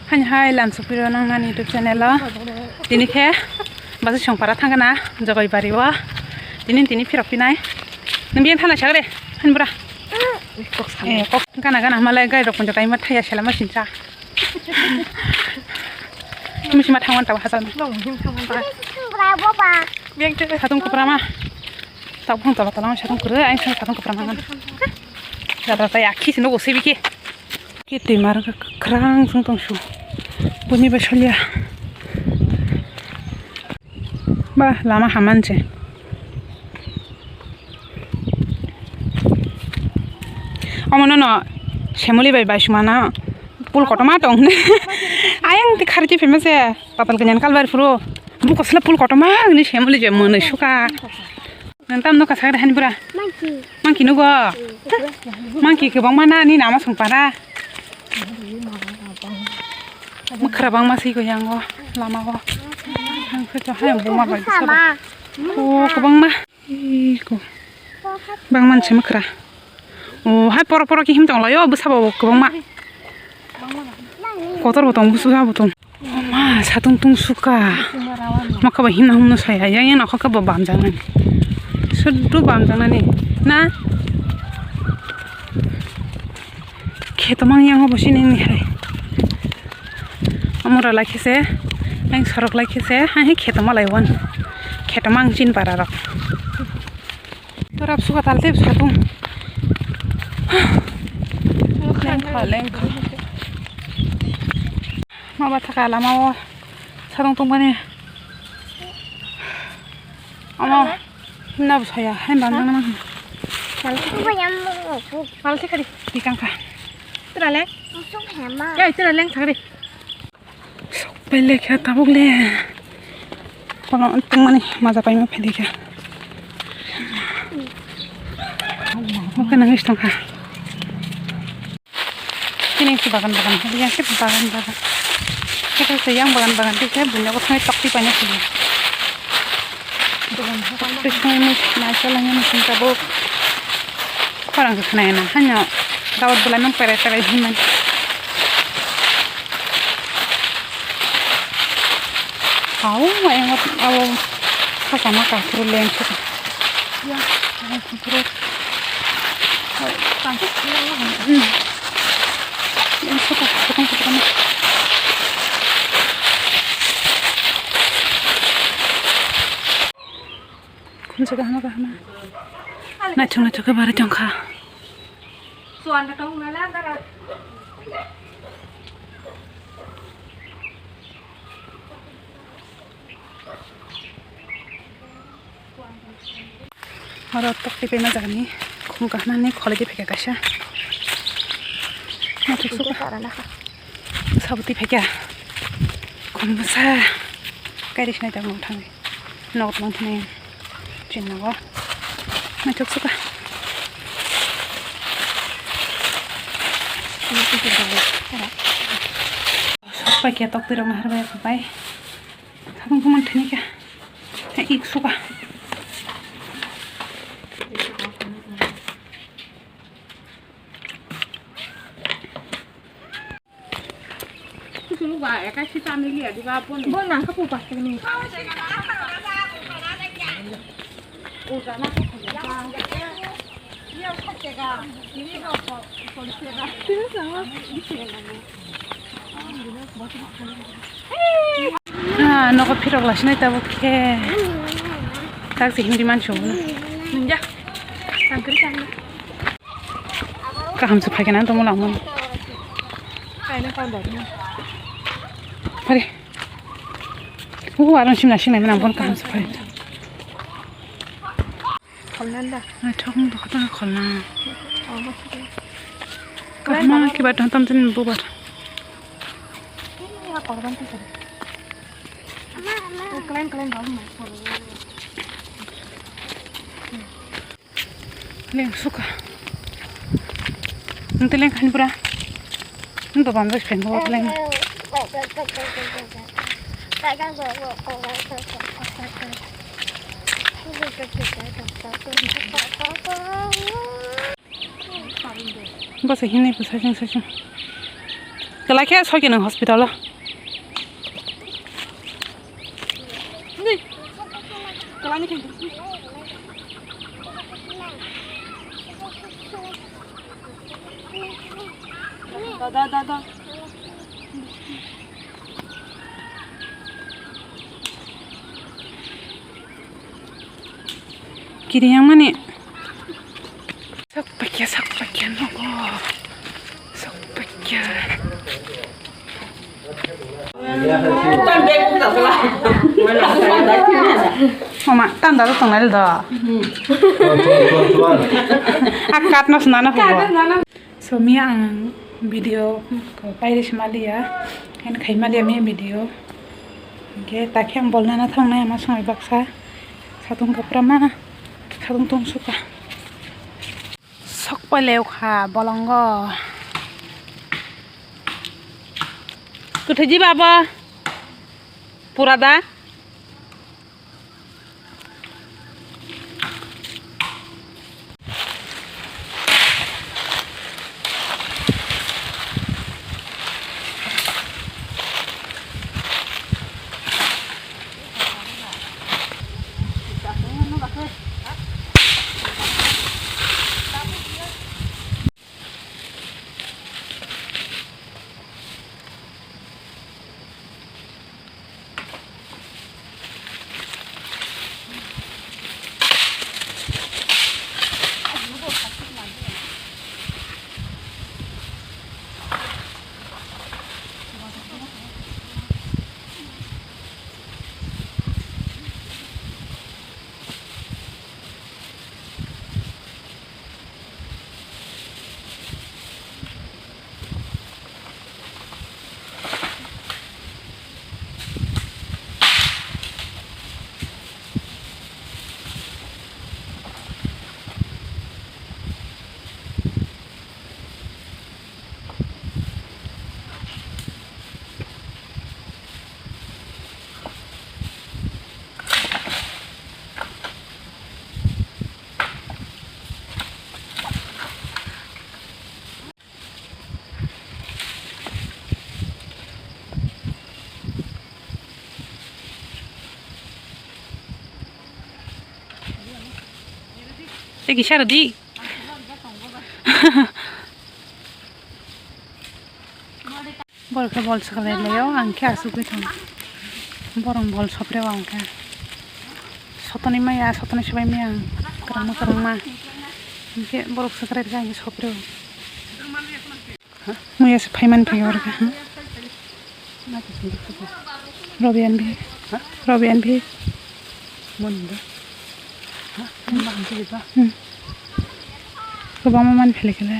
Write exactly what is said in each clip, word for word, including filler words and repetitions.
Hani hai lam sopiro nang nani YouTube channel o. Tini khe basi songpara thangna Jogoi bari o. Tini tini phirok pinai. Nang biyan thana sagre. Hani bura. Eh, kok gana gana malai gai rok punjo kaima thaya selama sincha. Misi ma thangwan tawa hasal. Satung kupra ma. Tabuk phang tola tola ma satung kuru, aing satung kupra ma. Jabra tai akhi sino go sebi ke. Khe twima rwkha kwkhwrang chwng tong su. Buini bai solia. Ba, lama haman se. Omo nono Semoli bai bai sumana pul kotorma tong. Ayang ti kharchi phema se. Patal kanyan kalbar phuru. Buko sala pul kotorma ni Semoli je mwnwi suka. Nang tam nokha sagre hani bura. Monkey. Monkey nugo. Monkey kwbangma na ni nama songpara. Mwkhra bangma si ko yango lama o. Ang khe to hayang buma bai sabo. Ko kwbangma. Iko. Bangma se mwkhra. O hai poro poro ki him tong layo bwsabo kwbangma. Kotor bo tong bwsabo tong. Ma, satung tung suka. Maka ba himna humno saya. Yang yang nokha ba bamjang nani. Suddu bamjang nani. Na? Kheto mang yang bo sini ni hai. Amora lai khese. Yang sorok lai khese. Hai hai kheto malai wan. Kheto mang chin para rok. Torap suka tal tep satung. Lengkha, lengkha. Ma ba thaka lama o satung tongmani. Ama na bu saya, hai bang nang nang. Mal thikari, tikang kha. Tira leng. Ya, tira leng thakari. Sok pai lekha tabuk le. Kono tongmani maja paima phai lekha. Oke nang is tongkha. Kini si bagan bagan hai yang khe bagan bagan. Khe se yang bagan bagan khe bunya ko thai tokti paina sini. Tokti sini nai chalangya ni sini tabuk. Khorang se khwnaya na, hanya dawat belai mang perai perai hinmani. Au, ayang abo khasama kaphuru leng khe. Ya, kaphuru. Hai, kaphuru. Hmm. Leng khe ta, kaphuru, kaphuru. Khumsa kahama kahama. Naithok naithok khe barwi tongkha. Oro tokti paima jagani khum kahama ni kholai di phaikha kaisa. Naithok suka. Saboti phaikha. Khum bwsa. Kairi sinai tongo thangwi. Nok tong thani. Chinnago. Naithok suka. Sok pai khe tokti rok nahar bai bai. Sabong phuman thani khe. Ik suka. Bo nang kha pu pastor ni. Ah, nogo phirok lasinai tabuk khe. Tak se hindi manso. Nunja. Tangkri tangkri. Kaham se phaikhe nang tongmo langmani. Kaina kau dok na. Pare. Uhu, arang simna sinai mena bon kaham se phai. Kholna da. Naithok wng tongkha tongkha kholna. Omo se. Kaham kibar tong tam tin bubar. Ini ya korban tuh. Kalian kalian tahu mas. Leng suka. Nang te leng khan pura. Nang to bamjak pen bo leng. Bo se hinai bo sajang sajang. Kwlai khe soi khe nwng hospital o. Da, da, da, da. Kiri yang mani. Sok paikya, sok paikya nogo. Sok paikya. Mama, tanda to tongnai do. Akat no sunana hubo. So, miya ang video ko pairi sima liya, and khai ma liya miya video. Hingke takhe ang bol nana thangnai ama songwi baksa. Satung kapra ma, satung tong suka. Sok pai leo kha bolongo. Kwthwi di baba. Pura da. Tei kisa rwdi. Borok khe bol swkrai laio, ang khe asugwi thang. Borok bol sopreo ang khe. Sotoni maya, sotoni swbai maya ang. Kwrwngma kwrwngma. Hingkhe borok swkrai rwkhe ang khe sopreo. Muya se phaimani phai oro khe, ha? Robi anbi. Ha? Robi anbi. Moni da. Ha? Moni ba hamsi ba. Hmm. Kwbangma mani phai khe le.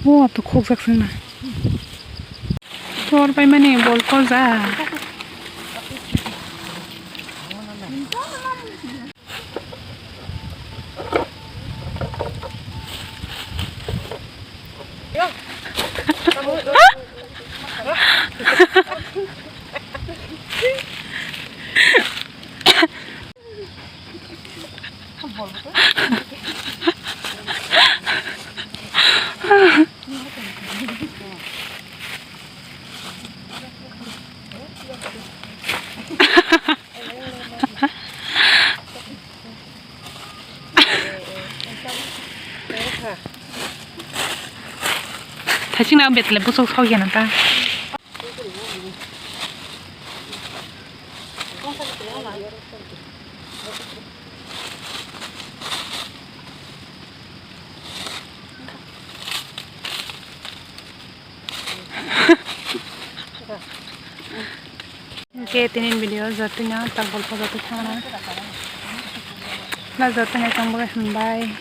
O, to khokjak sing na. Tor pai mani bol kol ja. Thaising na betle busuk sokya na ta. Hingke tini video jotino tak bolpo jotoi thangna. Na jotoni tongbo hambai.